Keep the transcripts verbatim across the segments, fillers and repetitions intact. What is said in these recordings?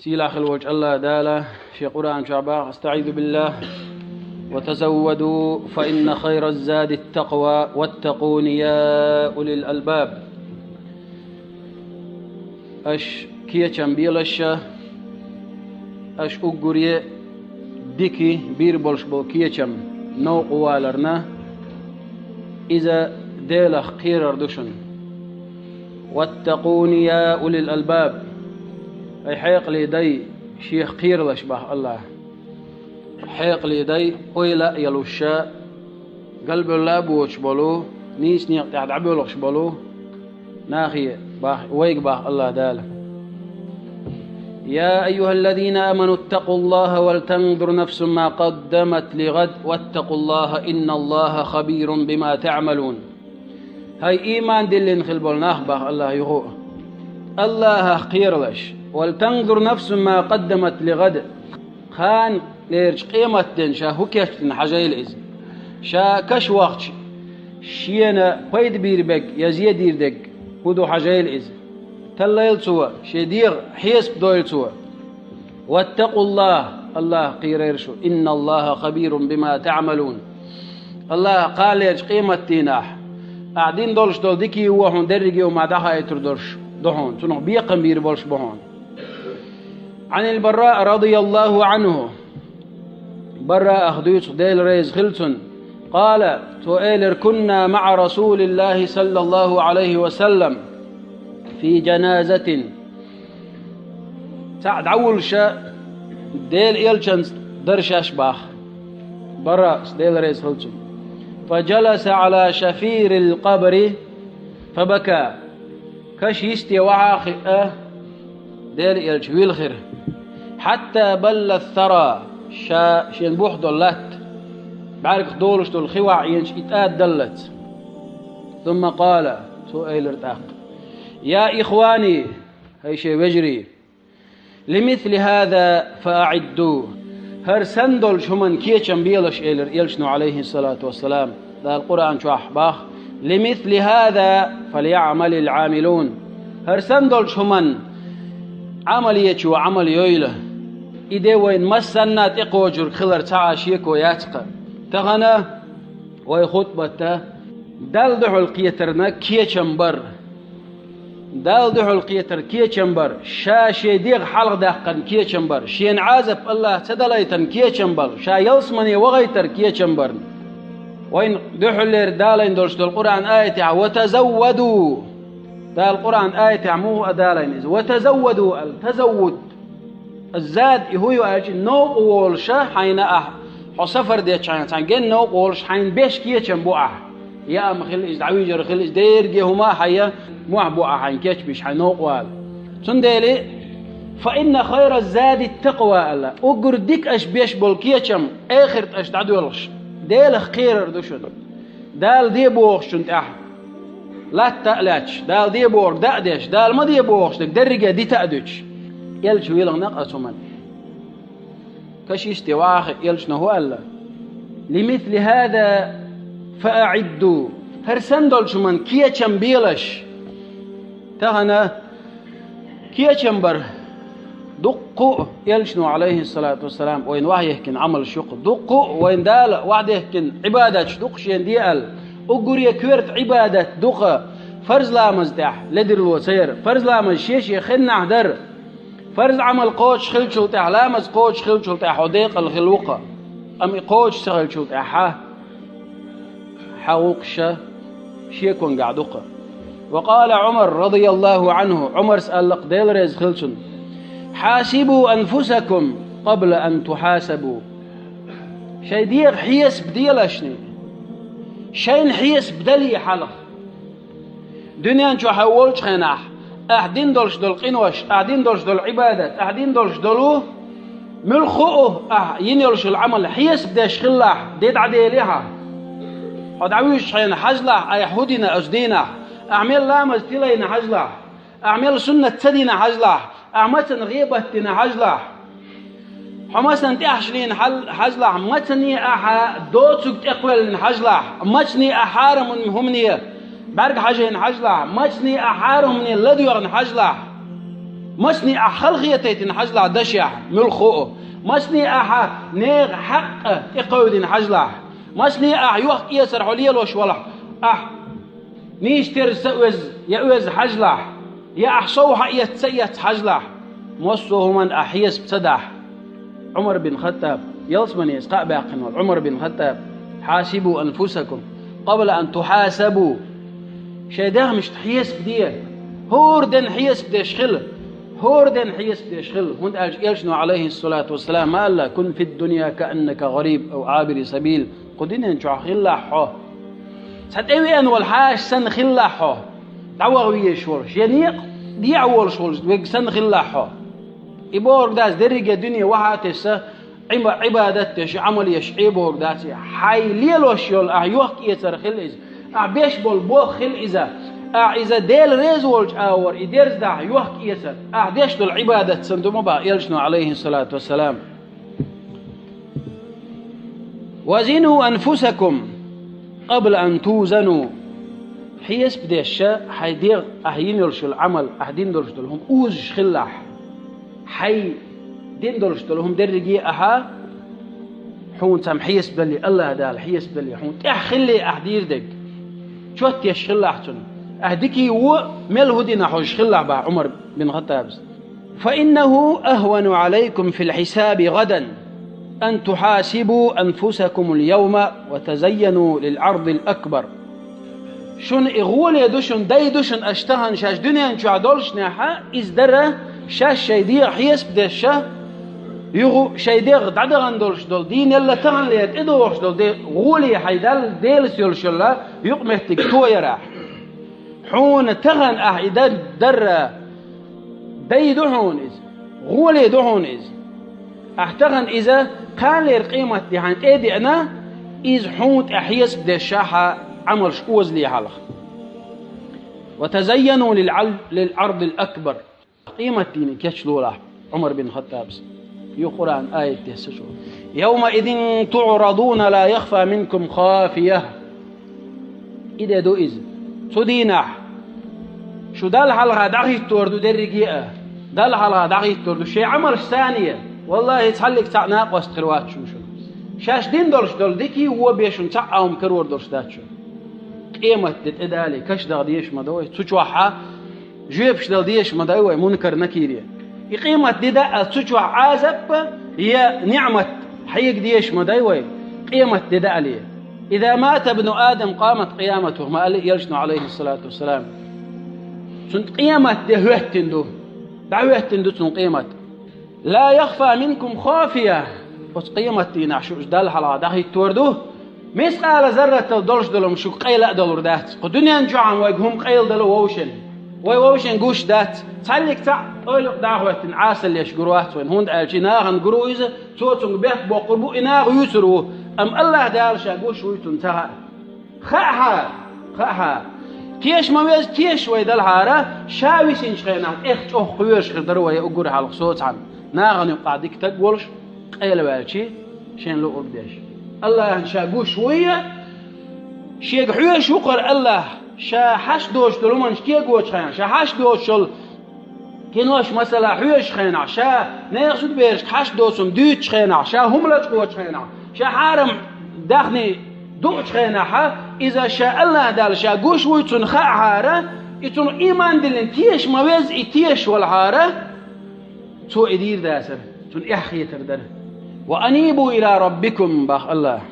Сийлахь хила волчу АллахӀ Дала шен Къуръан чохь боху: أستعيذ بالله. وتزودوا فإن خير الزاد التقوى واتقون يا أولي الألباب. Аша кечам белаш, аша уггаре дика бийр болуш болу кечам новкъа валарна, иза Делах кхерар ду шуна. واتقون يا أولي الألباب. Ай хьекъале дай, шех кхералаш боху АллахӀа. Хьекъале дай, ойла а йолуш, галбевлла а боцуш болу, нийса некъа тӀехь дӀабоьлхуш болу нахе боху, вайга боху АллахӀ Дала: يا أيها الذين آمنوا اتقوا الله ولتنظر نفس ما قدمت لغد واتقوا الله إن الله خبير بما تعملون. ХӀай, ийман диллина хила болу нах, боху АллахӀа юха а, АллахӀах кхералаш. ولتنظر نفس ما قدمت لغد. Кхана лерчу къематден ша хӀун кечдина хьажийла иза. Ша каш вахча, шена пайда бийр берг я зе дийр дерг хӀун ду хьажийла иза. Таллайла цо, шен дегӀан хьесап дойла цо. واتقوا الله, АллахӀах кхерайра шу, إن الله خبير بما تعملون. АллахӀа кхана лерчу къематдийнахь ахь дина долуш долу дикий вон хьуна дерриге а ма дӀахаийтур долуш ду хьуна, цунах бекхам бийр болуш бу хьуна. عن البراء رضي الله عنه. Бараах дуьйцу, Дела реза хила цунна. قال, цо элира: كنا مع رسول الله صلى الله عليه وسلم في جنازة. Цхьаъ дӀавуллуш Делан элчанца дара шаьш боху. Бараъ, Дела реза хила цунна. فجلس على شفير القبر فبكى. Каш йисте вахьа а хиъна, Делан элча вилхира. حتى بل الثرى, ша шен бух долу латта, бӀаьргах долуш долу хи вахьа эцча, и тӀадаллалц. ثم قال, цо элира тӀаккха: يا إخواني, хӀай шен вежарий, لمثل هذا فأعدوا. ХӀара санна долчу хӀуманна кечам белаш, элира элчано, عليه الصلاة والسلام. Дала Къуръан чохь боху: لمثل هذا فليعمل العاملون. ХӀара санна долчу хӀуманна Ӏамал ечо Ӏамал йойла. И де вайна массанна а тӀекхочург хилар цхьа а шеко яц-кха. Тахана вай хутбат Далла дуьхьал кхетарна кечам бар. Далла дуьхьал кхетар кечам бар, ша шен дегӀ хьалха даккхарна кечам бар, шена Ӏазап АллахӀа ца далайтарна кечам бар, ша ялсамане вахийтар кечам барна. Вайна дуьхьаллера далайн долуш долу Къуръан аятехь: وتزودوا. Дала Къуръан аятехь муха а далайна иза: وتزودوا аьлла, тазаввуд. Зад и хӀун ю аьлча, новкъа волуша хьайна ахь, хьо сафар дечхьайна цхьаьна генна новкъа волуш хьайна беш кечам бу ахь. Яа ма хила иза, дӀавижар хила иза, дерриге хӀума а хьайна мохь бу ахь хьайна кечбеш хьайн новкъа вала. Цундела, فإن خير الزاد التقوى аьлла, уггар дика аша беш болу кечам, эхарт аша дӀадоьлхуш, Делах кхерар ду шуна. Дала де бохучунна тӀехь латта а лаьтташ, Дала де бохург дӀа а деш, Дала ма де бохуш дерг дерриге дита а дуьтуш, элча вилгӀна къа цу хӀуманна. Каш йисте вахьа а хиъна, элчано хӀун аьлла: لمثل هذا فأعدوا. ХӀара санна долчу хӀуманна кечам белаш. Тахана кечам бар дуккха а элчано, عليه الصلاة والسلام, вайна вахьа яхкина Ӏамалш ю-кха. Дуккха а вайна Дала вахьа дехкина Ӏибадаташ ду-кха шена де аьлла. Уггаре коьрта Ӏибадат ду-кха фарз ламаза тӀехь ледарло ца яр. Фарз ламаз шен-шен хеннахь дар. Фарз Ӏамал кхочуш хиллачул тӀехь, ламаз кхочуш хиллачул тӀехь хьо декъала хилла ву-кха. Амма и кхочуш ца хиллачул тӀехь хьан гӀуллакхаш шеконгахь ду-кха. وقال عمر رضي الله عنه, Ӏумарс аьлла-кх, Дела реза хила цунна: حاسبوا أنفسكم قبل أن تحاسبوا. Шайн дегӀан хьесап делашний, шайна хьесап дале хьалха. Дуьнен чохь хьо волчу хенахь, ахь дина долуш долу къинош, ахь дина долуш долу Ӏибадат, ахь дина долуш долу муьлхха а ахь йина йолуш йолу Ӏамал хьесап деш хилалахь, де дӀаделахь. Хьо дӀавуьжучу хенахь хьажалахь, айхьа хӀун дина оцу дийнахь, ахь мел ламаз тилайна хьажалахь, ахь мел суннат ца дина хьажалахь, ахь мацанна гӀийбат дина хьажалахь. Хьо мацанна тӀехьашна лийна хьал-, хьажалахь, мацане ахьа доцург тӀекхоьллина хьажалахь, мацане ахьа хьарам хӀумане бӀаьрг хьажийна хьажалахь, мацане ахьа хьарам хӀумане ладоьгӀна хьажалахь. Масане ахь халахетийтина хьажалахь дашехь, муьлха хуу. Масане ахьа нехан хьакъ тӀекхевдина хьажалахь. Масане ахь йохк-эцар хьо лелош валахь, ахь нийсса терза ца оьзу, я оьзу хьажалахь, я ахь сов хьаэцна ца эцна хьажалахь. Массо а хӀуманна ахь хьесап ца дахь. Ӏумар бин Хаттаб, ялсамане кхаъ баьккхина волу Ӏумар бин Хаттаб: «Хьасибу анфусакум къабла ан тухьасабу». Шайн дегӀмашна хьесап де. ХӀора ден хьесап деш хила. ХӀора ден хьесап деш хила. ХӀунда аьлча Элчано, Ӏалайхиссалату вассалам, ма аьлла: «Кун фид дунья кааннака гӀариб ав Ӏабиру сабил». Кху дуьнен чохь хилалахь хьо цхьа тӀевеана волу хьаша санна хилалахь хьо, дӀаваха везаш волуш, я некъа дехьа волуш волуш верг санна хилалахь хьо. И бохург дац, дерриге дуьне вахьа а тесна, Ӏиба-, Ӏибадат деш, Ӏамал еш Ӏе бохург дац. Хьайн лелош йолу ахь йохк-эцар хила иза. Ахь беш болу болх хила иза. Ахь иза Дела реза волчу агӀор и дерза дахь йохк-эцар. Ахь деш долу Ӏибадат санна ду ма боху Элчано, Ӏалайхиссалату вассалам. «Вазину анфусакум къабла ан тузану». Хьесап деш хьайн дегӀ, ахь йина йолуш йолу Ӏамал, ахь дина долуш долу хӀума узуш хилалахь. Хьайн дина долуш долу хӀума дерриге ахьа хьуна цхьамма хьесап дале, АллахӀ Дала хьесап дале, хьуна тӀехь хилале ахь дийр дерг. Чот еш хилалахь цунна. Ахь дика а, вон а мел хӀун дина хьожуш хилалахь боху Ӏумар бин Хаттабас. «Фа иннаху ахвану Ӏалайкум фил хьисаби гӀадан ан тухьасибу анфусакумул явма ва тазайяну лил Ӏардил акбар». Шуна и гӀоле ду шуна, дай ду шуна аша тахана шаьш дуьнен чохь доллушехь, иза дара шаьш шайн дегӀ хьесап деш, юха шайн дегӀ дӀадахана долуш долу, дийнал а таханлера тӀедогӀуш долу де-, гӀоле хьайн Далла, Делаца йолуш йолу юкъаметтиг тоярахь. Хьуна тахана ахь и дан дарра дай ду хьуна иза, гӀоле ду хьуна иза. Ахь тахана иза кханлера къематде хьайна тӀе а деана, иза хьуна тӀе хьесап деш хьан Ӏамалш озале хьалха. «Ва тазайяну лил Ӏал-, лил Ӏардил акбар». Къематдийне кечлолахь, Ӏумар бин Хаттабас. Юха Къуръан аят дессачо: «Явмаизин туӀрадуна ла яхфа минкум хафия». И де ду иза. Цу дийнахь шу Далла хьалха дӀахӀиттор ду дерриге а. Далла хьалха дӀахӀиттор ду шайн Ӏамалш санна. ВаллахӀи, цхьаллиг цхьаъ накъост хир вац шуна шуна. Шаьш дина долуш долу дика а, вон а бен шуна цхьаъ а хӀума карор долуш дац шуна. Къематде тӀедале, каш даха дезаш ма ду вай. Цу чохь а жоьпаш дала дезаш ма дай вай Мункар-Накире. И къематде даа цу чохь Ӏазап я ниӀмат хьега дезаш ма дай вай къематде даале. «Иза мата ибну Адам къамат къияматуху», ма аьлла Элчано, Ӏалайхиссалату вассалам. Цунна къематде хӀоьттина ду. ДӀахӀоьттина ду цунна къемат. «Ла яхфа минкум хафия». Оцу къематдийнахь шу уьш Далла хьалха дӀахӀиттор ду. Мискъала зарратал долуш долу хӀума шуьга къайла а долур дац. Кху дуьнен чохь а вайга хӀума къайладало вовшийн. Вай вовшийн гуш дац. Цхьаллиг цхьаъ тӀойлакъ дӀахӀоьттина Ӏасаллеш гур вац вайн. ХӀунда аьлча и нахана гур ву иза, цо цуьнга бехк боккхур бу, и наха юьйцур ву. Амма АллахӀ Дала Ша гуш вуй цунна ца хаьа. Хаьа хьара, хаьа хьара. Теша ма веза, теша вай далахьара, ша висинчу хенахь тӀех чӀогӀа кхоьруш хир дара вай уггар хьалха соцахьана. Нахана юкъахь дика стаг волуш, къайлаваьлчи, шен луург деш. АллахӀна Ша гуш вуй, Шега хьоьжуш ву кхара АллахӀ, Ша хьашт доцуш долу хӀуманаш кегочу хенахь, Ша хьашт доцуш долу кинош, масала, хьоьжуш хенахь, Ша нехан зудаберашка хьашт доцу хӀума дуьйцучу хенахь, Ша хӀума лачкъочу хенахь, Ша хьарам даьхни дуучу хенахь, иза Ша АллахӀ Далла Ша гуш вуй цунна хаьа хьара, и цунна ийман диллина теша ма веза, и теша валахьара, цо и дийр дацара, цунна эхь хетар дара. «Ва анибу ила раббикум», бах АллахӀ,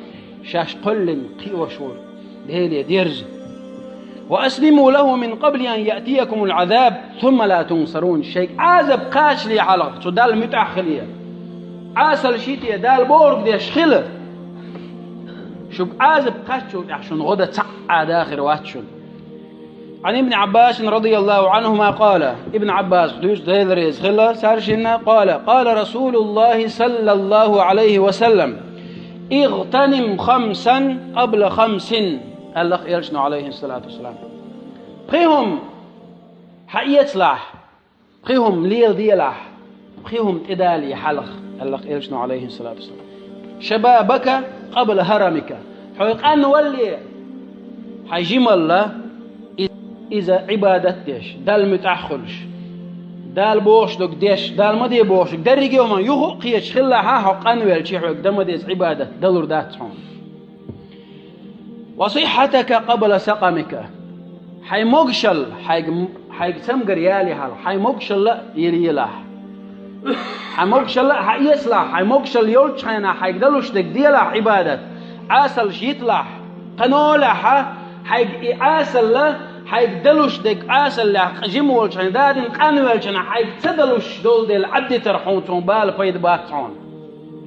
шаьш кхоьллина кхиош волу Деле дерза. «Ва аслиму лаху мин къабли ан яътиякумул азаб, сумма ла тунсарун». Шайга Ӏазап кхачале хьалха, цу Далла муьтӀахь хиле. Ӏасалла ши те Дала бохург деш хила. Шуьга Ӏазап кхаччул тӀаьхьа шуна гӀо дан цхьа а дахар вац шуна. Ан Ибн Ӏаббасин радияллаху Ӏанхума къала, Ибн Ӏаббас дуьйцу, Дела реза хила цаьршинна, къала, къала Расулуллахи саллаллаху Ӏалайхи ва саллам: «Игътаним хамсан къабла хамсин», аьлла Элчано, Ӏалайхиссалату вассалам. Пхи хӀума хьаэцалахь, пхи хӀума леладелахь, пхи хӀума тӀедале хьалха, аьлла Элчано, Ӏалайхиссалату вассалам. «Шабабака къабла харамика». Хьо къанвалале, хьайн жималла, и-, иза Ӏибадат деш, Далла муьтӀахь хуьлуш. Дала бохуш дог деш, Дала ма де бохуш дог дерриге а хӀума юха а кхеташ хилалахь, хьо къанвелча хьоьга дан ма деза Ӏибадат далур дац хьуна. «وصحتك قبل سقمك». Хьайн могушалла хьайга, хьайга цамгар яле хьалха, хьайн могушалла а йилаелахь. Хьайн могушалла а хьаэцалахь, хьайн могушалла йолчу хенахь хьайга далуш дерг делахь Ӏибадат, Ӏасалш йиталахь, кханолехьа, хьайга и Ӏасалла, хьайга далуш дерг Ӏасаллехь, жима волчу хенахь, дадина къанвелча хенахь хьайга ца далуш долу дела Ӏаддитар хьуна цунах бала пайда бац хьуна.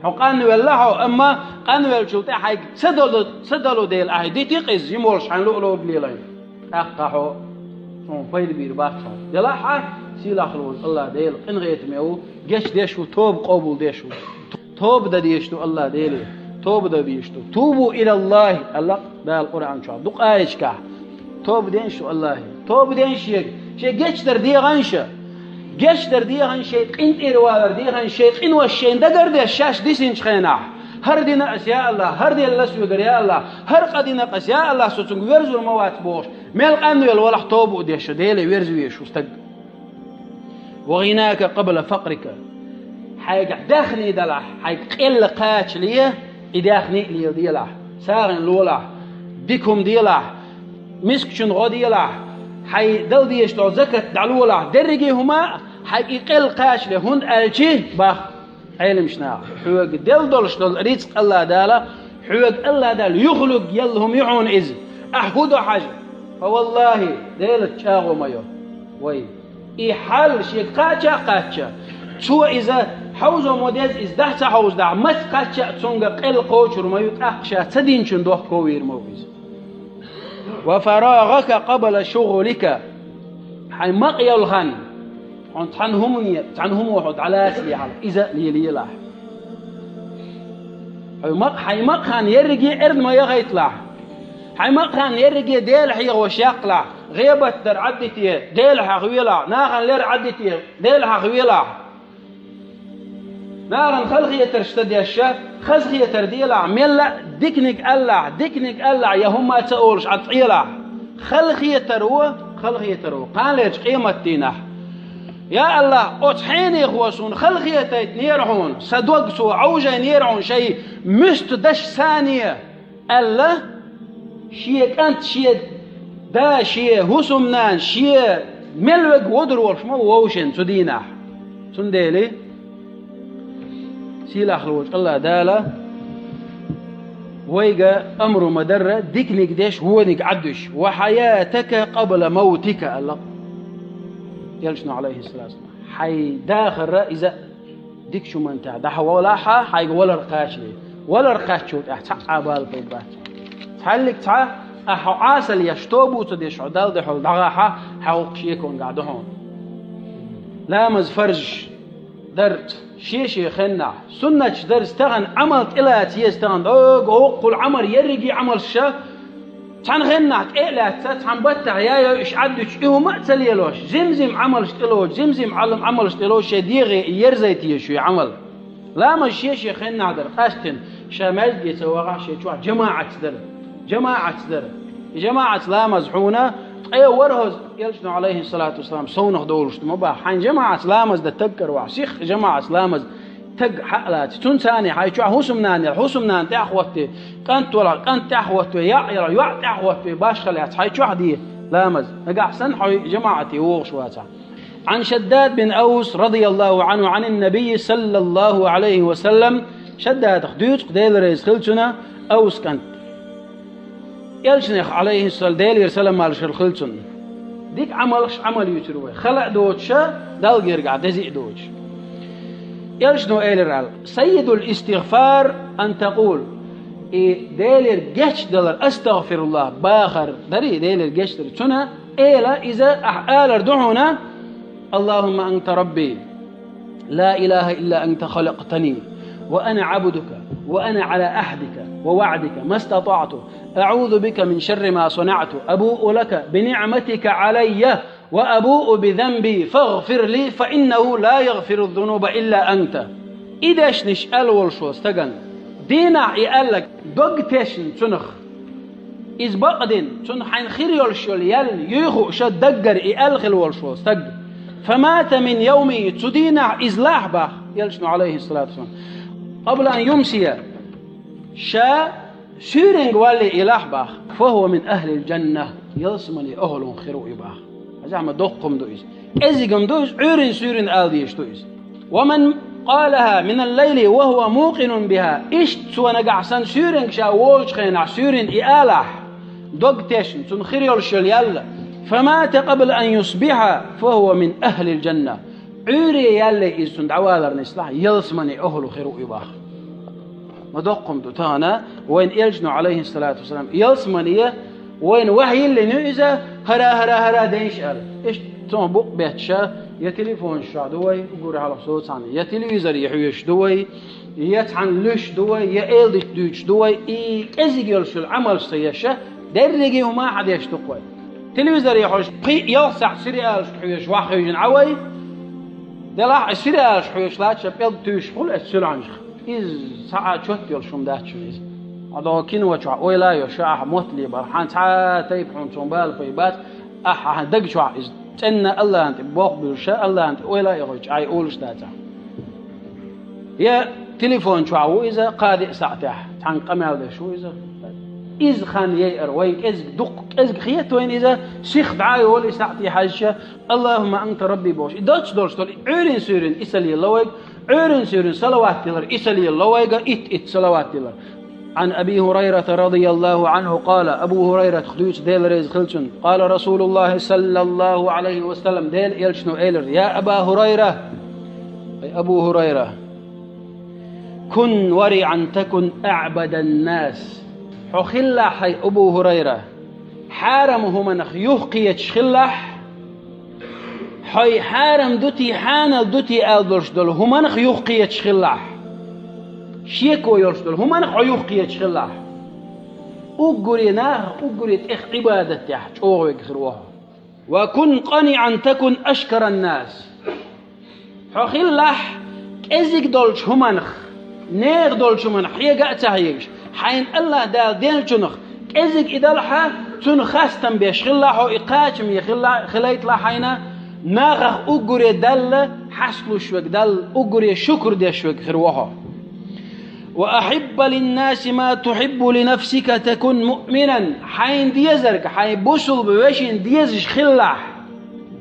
Хьо къанвелла хьо, амма къанвеллачул тӀаьхьа хьайга ца долу, ца долу дела ахь дитий-кх иза, жима волуш хьайн луъ-луъург лелайна. ТӀаккха хьо цунах пайда бийр бац хьо. Делахь а, сийлахь волчу АллахӀ Дела къинхетаме ву, гечдеш ву, тоба къобалдеш ву. Тоба дан дезаш ду АллахӀ Деле, тоба дан безаш ду. «توبوا إلى الله», аьлла Дала Къуръан чохь дукха аяташкахь. Тоба ден шу АллахӀе. Тоба ден шега. Шен гечдар деханша. Гечдар деханша, шайн къинтӀера валар деханша, шайн къинош шайна дагардеш шаьш дисинчу хенахь. ХӀара дина ас, я АллахӀ, хӀара делла соьгара, я АллахӀ, хӀара къа дина ас, я АллахӀ, со цунга верзур ма вац бохуш. Мел къанвелла валахь, тоба а деш, Деле верза везаш ву стаг. «وغناك قبل فقرك». Хьайгахь даьхни далахь, хьайга къелла кхачале, и даьхни а леладелахь, сагӀина лолахь, дика хӀума делахь, мискачун гӀо делахь, хьайн дала дезаш долу закат дӀалолахь, дерриге а хӀума хьайга и къелла кхачале, хӀунда аьлча, бах Ӏеламчу наха, хьоьга делла долуш долу рицкъ АллахӀ Дала, хьоьга АллахӀ Дала юхалург елла хӀума ю хьуна иза. Ахь хӀун до хьажа? Фа валлахӀи, Делаца чӀагӀо ма йо. Вай. И хьал шега кхача а кхаьчча, цо иза хьовзо ма деза, иза дахь а ца хьовзадахь, маца кхаьчча а цуьнга къелла кхочур ма ю, тӀаккха ша ца динчун дохковийр ма ву иза. «وفراغك قبل شغلك». Хьайн макъ йолу хан, хьуна цхьана хӀумане, цхьана хӀумо хьо дӀалацале хьалха, иза а лелаелахь. Хьайн макъ, хьайн макъ хан ерриге а эрна ма яхайталахь. Хьайн макъ хан ерриге а Дела хьехош яккхалахь. ГӀебат дар Ӏаддите, Дела хьахавелахь. Нахана лер Ӏаддите, Дела хьахавелахь. Нахана халахетарш ца деш, хазахетар делахь, мелла а диканиг алахь, диканиг алахь, я хӀумма а ца олуш Ӏад къелахь. Халахетар ву, халахетар ву. Кханалерчу къематдийнахь. Я АллахӀ, оцу хьенехо суна халахетайтинера хьуна, сан дог цо Ӏовжайнера хьуна шайн муьста даш сане. Аьлла, шен кӀант, шен да, шен хӀусамнана, шен мел верг водур волуш ма ву вовшен цу дийнахь. Цундела сийлахь волчу АллахӀ Дала вайга амру ма-дарра, диканиг деш, вониг Ӏаддуьш. «وحياتك قبل موتك», аьлла Элчано, Ӏалайхиссалату вассалам. Хьайн дахарра иза дикачу хӀуманна тӀехь дӀахьавалахьа, хьайга валар кхачале. Валар кхаччул тӀехь цхьа а бала пайда бац. Цхьаьллиг цхьа, ахьа хьо Ӏасал еш, тоба а ца деш, хьо Далла дуьхьал дӀагӀахьа, хьо хӀокху шеконгахь ду хьуна. Ламаз фарзаш дар шен-шен хеннахь, суннаташ дар стагана Ӏамал тӀелаца еза стагана, дӀога хӀокхул Ӏамал, ерриге а Ӏамалш ша, цхьана хеннахь тӀе а лаьцна, цхьана баттахь яй-йой уьш Ӏаддуьтуш, и хӀума а ца лелош, зим-зим Ӏамалш тӀелоцу, зим-зим Ӏалам Ӏамалш тӀелоцу, шайн дегӀе и ерзайта еза шу и Ӏамал. Ламаз шен-шен хеннахь дар, къаьсттина, ша маьждиге ца вахахь, шен чохь жамаӀатца дар. ЖамаӀатца дар. И жамаӀатца ламаз хьуна ткъе ворхӀазза, Элчано, Ӏалайхиссалату вассалам, совнах долуш ду ма боху. Хьайн жамаӀатца ламаз дан таг каравахь, сиха жамаӀатца ламаз таг хьа а лаца. Цунца цхьаьна хьайн чохь хӀусамнана яла, хӀусамнана тӀаьхьахӀоттаве, кӀант валахь, кӀант тӀаьхьахӀоттаве, яӀ ялахь, йоӀ тӀаьхьахӀоттаве, башхалла яц, хьайн чохь де ламаз. Нагахь санна хьо жамаӀате вогӀуш вацахь. عن شداد بن أوس رضي الله عنه عن النبي صلى الله عليه وسلم. Шаддадах дуьйцу-кх, Дела реза хила цунна, Авс кӀант. Элчанах, Ӏалайхиссалам, Делера салам-маршалла хила цунна. Дика Ӏамалш Ӏамал юьйцур вай. Хала а доцуша, Далла гергахь деза а доцуш. Элчано элира аьлла: «سيد الاستغفار أن تقول». И Делера гечдалар, астагӀфируллахӀ бахар дарий, Делера гечдар. Цунна эла иза ахь алар ду хьуна: «اللهم أنت ربي، لا إله إلا أنت، خلقتني وأنا عبدك، وأنا على عهدك ووعدك ما استطعت، أعوذ بك من شر ما صنعت، أبوء لك بنعمتك علي وأبوء بذنبي، فاغفر لي، فإنه لا يغفر الذنوب إلا أنت». И дешнаш аьлла волуш волу стагана, дийнахь и аьлларг дог тешна цунах, иза бакъдина, цунна хьайна хир йолуш йолу ял юй хууш даггара и аьлла хила волуш волу стаг, فمات من يومه, цу дийнахь иза лахь бах, элчано, عليه الصلاة والسلام, قبل أن يمسي, ша суьйренга валле и лахь бах, فهو من أهل الجنة, ялсамане охӀлун хир ву и бах. Хьажахьа, ма доккха хӀума ду иза. КӀезига хӀума ду иза, Ӏуьйрин-суьйрин ала дезаш ду иза. ومن قالها من الليل وهو موقن بها, иштта цо нагахь санна суьйренга ша волчу хенахь суьйрина и алахь, дог тешна, цунна хир йолуш йолу ял, فمات قبل أن يصبح فهو من أهل الجنة. Ӏуьйре ялле иза цунна дӀавалар нислахь, ялсамане охӀлу хир ву и бах. Ма доккха хӀума ду тахана, вайн элчано, عليه الصلاة والسلام, ялсамане вайна вахьйиллина ю иза, хӀара, хӀара, хӀара дайша аьлла. Иштта цунах букъ бетташ, я телефонаш чохь ду вай, уггар хьалха соцахьана, я телевизоре хьоьжуш ду вай, я цхьана луьш ду вай, я эладита дуьйцуш ду вай, и кӀезиг йолуш йолу Ӏамалш ца еш, дерриге хӀума а хьан деш ду-кх вай. Телевизоре хьожуш, пхи-ялх сахьт сериалашка хьоьжуш вахьа хевшина Ӏа вай, делахь а сериалаш хьоьжуш лаьтташ, пӀелг туьйсуш хуьлу эцу суьлхьанчах. Иза цхьа а чот йолуш хӀума дац шуна иза. Хьан догӀу кино чохь ойла а йо, ша ахьа мотт лебар, хьан цхьа а тайпа хьуна цунна бала пайда бац, ахьа хьан даг чохь иза. ЦӀенна АллахӀан тӀе болх буьллуш, АллахӀан тӀе ойла а йохуьйтуш, Ӏай олуш дацахь. Я телефон чохь ву иза, кхаа-деа сахьтехь, цхьаьнга къамел деш ву иза. Иза хан яйар вайн кӀезиг дуккха, кӀезиг хета вайна иза, сиха дӀа а йолу и сахьте хьаьжча, اللهم أنت ربي бохуш. И доцца долуш долу, и Ӏуьйрин-суьйрин и ца лелла вайга, Ӏуьйрин-суьйрин салават дилар и ца лелла вайга, итт-итт салават дилар. عن أبي هريرة رضي الله عنه قال, Абу ХӀурайратах дуьйцу, Дела реза хила цунна, قال رسول الله صلى الله عليه وسلم, Делан элчано элира: يا أبا هريرة, хӀай Абу ХӀурайра, كن ورعا تكن أعبد الناس. Хьо хилалахь, хӀай Абу ХӀурайра, хьарам хӀуманах юхакхеташ хилалахь, хьо и хьарам ду те, хьанал ду те аьлла долуш долу хӀуманах юхакхеташ хилалахь. Шеко йолуш долу хӀуманах хьо юхакхеташ хилалахь. Уггаре нахах, уггаре тӀех Ӏибадат дехь чӀогӀа верг хир ву хьо. وكن قنعا تكن أشكر الناس. Хьо хилалахь кӀезиг долчу хӀуманах, нехан долчу хӀуманах хьега а ца хьегаш, хьайна АллахӀ Дала деллачунах кӀезиг и далахь, цунах хастам беш хилалахь хьо, и кхачаме хила-, хилийталахь хьайна, нахах уггаре Далла хьаст луш верг, Далла уггаре шукр деш верг хир ву хьо. وأحب للناس ما تحب لنفسك تكن مؤمنا. Хьайна дезарг, хьайн бусулба вешина дезаш хилалахь.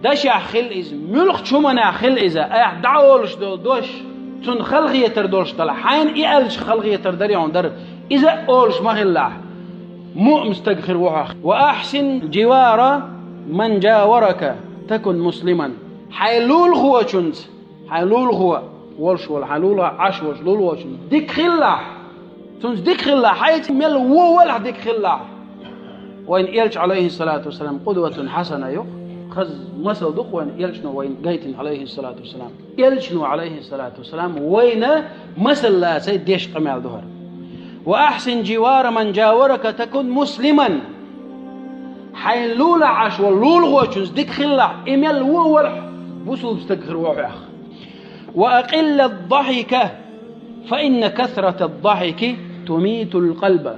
Дашехь хила иза, муьлххачу хӀуманехь хила иза, айхьа дӀаолуш долу дош, цунна халахетар долуш далахь, хьайна и аьлча халахетар даре хьуна дара, иза а олуш ма хилалахь. Муъмин стаг хир ву хьо. وأحسن جوار من جاورك تكن مسلما. Хьайн лулахочунца, хьайн лулахо волуш волу, хьайн лулахо Ӏаш волчу лулахочунца дика хилалахь. Цунца дика хилалахь, хьайца мел вон валахь дика хилалахь. Вайн элча, عليه الصلاة والسلام, قدوة حسنة ю-кх. Хаза масал ду-кх вайн элчано вайна гайтина, عليه الصلاة والسلام. Элчано, عليه الصلاة والسلام, вайна масал лацай деш къамел ду хӀара. وأحسن جوار من جاورك تكن مسلما. Хьайн лулахь Ӏаш волу лулахочунца дика хилалахь, и мел вон валахь бусулба стаг хир ву хьох. وأقل الضحك فإن كثرة الضحك تميت القلب.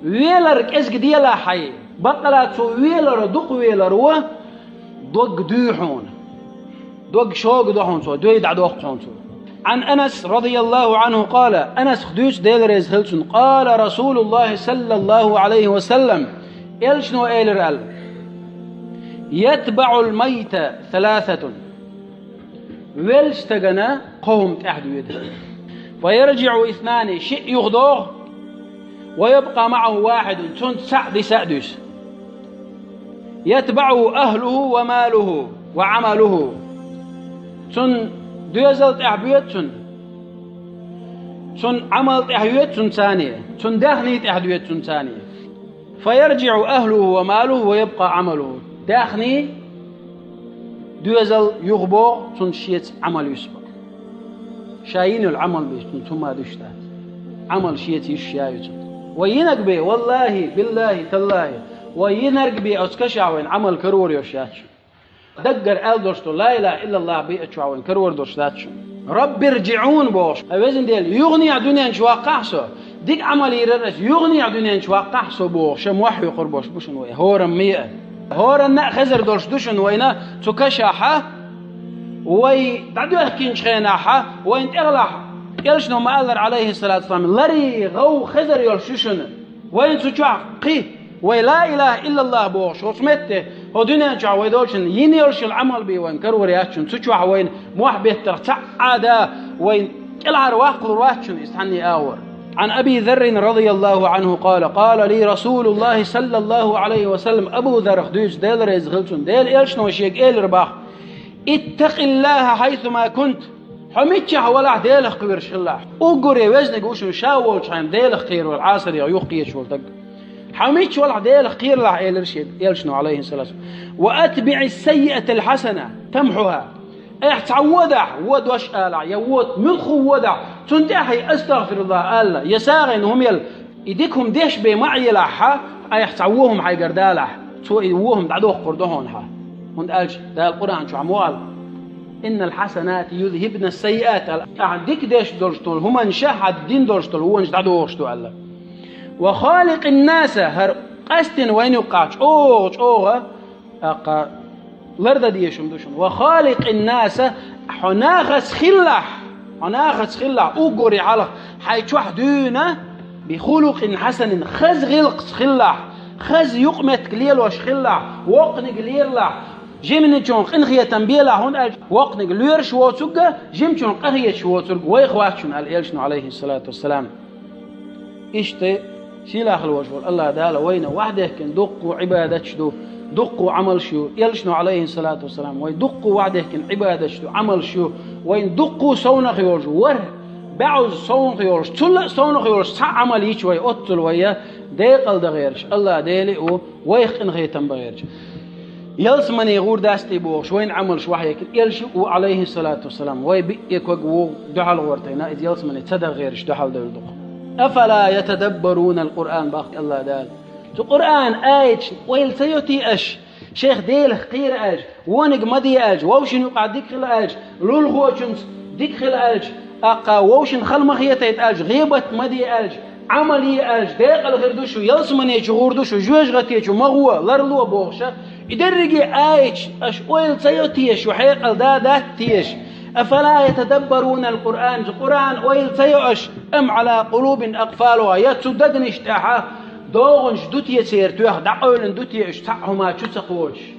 Велар кӀезиг делахь хьайн, баккъала цо велар, дукха велар ву, дог дуьй хьуна. Дог шога до хьуна цо, дуьй дӀадоккху хьуна цо. عن أنس رضي الله عنه قال, Анасах дуьйцу, Дела реза хила цунна, قال رسول الله صلى الله عليه وسلم, элчано элира аьлла: يتبع الميت ثلاثة. Веллачу стагана кхо хӀума тӀаьхьа доьду. فيرجع اثنان, шиъ юхадогӀу, ويبقى معه واحد, цунца цхьаъ диса а дуьсу. يتبعه أهله وماله وعمله. Цунна доьзал тӀаьхьа боьду цунна. Цунна Ӏамал тӀаьхьа йоьду цунна царна. Цунна даьхний тӀаьхьа доьду цунна царна. فيرجع أهله وماله ويبقى عمله. Даьхний, доьзал юхабогӀу, цунна шеца Ӏамал юьсу боху. Ша йина йолу Ӏамал бен цунна хӀума дуьсуш дац. Ӏамал шеца йиш яц цунна. Вай йинарг бен, валлахӀи, биллахӀи, таллахӀи, вай йинарг бен оцу кашахь вайна Ӏамал карор йолуш яц шуна. Даггара аьлла долуш долу ла илахӀа иллаллахӀ бен оцу чохь вайна карор долуш дац шуна. رب ارجعون бохуш, хӀай везан Дела, юханехьа дуьнен чу ваккхахьа со. Дика Ӏамал йийр яра ас, юханехьа дуьнен чу ваккхахьа со бохуш, ша мохь хьоькхур болуш бу шуна вай. ХӀораммо а, хӀоранна а хезар долуш ду шуна вайна цу кашахьа. Вай дӀадоьхкинчу хенахь, вайн тӀехь элчано ма-аллара, Ӏалайхиссалату вассалам, ларий гӀов хезар йолуш ю шуна. Вайн цу чохь кхин, вай ла илаха иллаллах бохуш, оцу метте, хӀо дуьнен чохь вай долчун йина йолуш йолу Ӏамал бен вайн карор яц шуна. Цу чохь вайн мохь беттарх цхьа а да, вайн кӀелхьара ваккхалур вац шуна иза цхьанне агӀор. Ӏан Аби Заррин радияллаху Ӏанху къала, къала ли Расулуллахи саллаллаху Ӏалайхи ва саллам, Абу Заррах дуьйцу, Дела реза хила цунна, Делан элчано шега элира боху: «Иттакъиллаха хьайсума кунт». Хьо миччахь валахь, Делах кхоьруш хилалахь. Уггаре везаниг ву шуна ша волчу хьайна Делах кхерор, Ӏасарехь юхкхеташ волу стаг. Хьо миччахь валахь, Делах кхералахь, элира шега элчано, Ӏалайхиссалату вассалам. «Ва атбиӀис саййиатал хьасана тамхьуха». Айхьа цхьа вон дахь, вон дош алахь, я вон муьлхха вон дахь, цунна тӀаьхье «астагӀфируллах» ала, я сагӀина хӀума яла, и дика хӀума деш бен ма Ӏелахь хьан, айхьа цхьа вон хӀума хьайгара далахь, цо и вон хӀума дӀадоккхур ду хьуна хьан. ХӀунда аьлча Дала Къуръан чохь ма аьлла: «Иннал хьасанати юзхибна саййиат», аьлла. Ахьа дика деш долуш долу хӀуманаш хьан дина долуш долу вонаш дӀадохуш ду аьлла. «Ва халикъин наса», хӀара къаьсттина вайн юккъахь чӀогӀа-чӀогӀа, тӀаккха лардан дезаш хӀума ду шуна. «Ва халикъин наса», хьо нахаца хилалахь, хьо нахаца хилалахь, уггаре хьалха хьайн чохь дуьйна, «би хулукъин хьасанин», хаза гӀиллакхца хилалахь, хаза юкъаметтиг лелош хилалахь, воккханиг лералахь, жимачунна къинхетам белахь, хӀунда аьлча воккханиг лоьруш воцург а, жимачунна къахеташ воцург а вайх вац шуна, аьлла элчано, Ӏалайхиссалату вассалам. Иштта сийлахь волуш волу АллахӀ Дала вайна вахдехкина дуккха Ӏибадаташ ду, дуккха Ӏамалш ю. Элчано, Ӏалайхиссалату вассалам, вай дуккха вахдехкина Ӏибадаташ ду, Ӏамалш ю. Вайна дуккха совнах йолуш, ворхӀ бӀозза совнах йолуш, цул а совнах йолуш цхьа Ӏамал йича вай, оццул вай декъала дан гӀерташ, АллахӀ Дела а ву вайх къинхетам бан гӀерташ. Ялсамане гӀур дац те бохуш, вайна Ӏамалш вахдехкина элча а ву, Ӏалайхиссалату вассалам, вай биъ ког ву дуьхьал гӀортийна, иза ялсамане ца дан гӀерташ дуьхьал девлла ду-кх. «Афала ятадаббарунал Къуръан», боху АллахӀ Дала. Цу Къуръан аяташна ойла ца йо те аша, шайх Делах кхера аьлча, вониг ма де аьлча, вовшийн юкъахь дика хила аьлча, лулахочуьнца дика хила аьлча, тӀаккха вовшийн хала ма хетайта аьлча, гӀийбат ма де аьлча, Ӏамал е аьлча, декъала хир ду шу, ялсамане чу гӀур ду шу, жоьжахате чу ма гӀо, ларло бохуш а, и дерриге аяташ аша ойла ца йо те, шу хьекъал дан дац те аша? «Афала ятадаббарунал Къуръан», цу Къуръан ойла ца йо аша, «ам Ӏала къулубин акъфалуха», я цу дегнаш тӀехь догӀанаш ду те церан тоьхна, дӀакъевлина ду те уьш цхьа а хӀума чу ца кхочуш?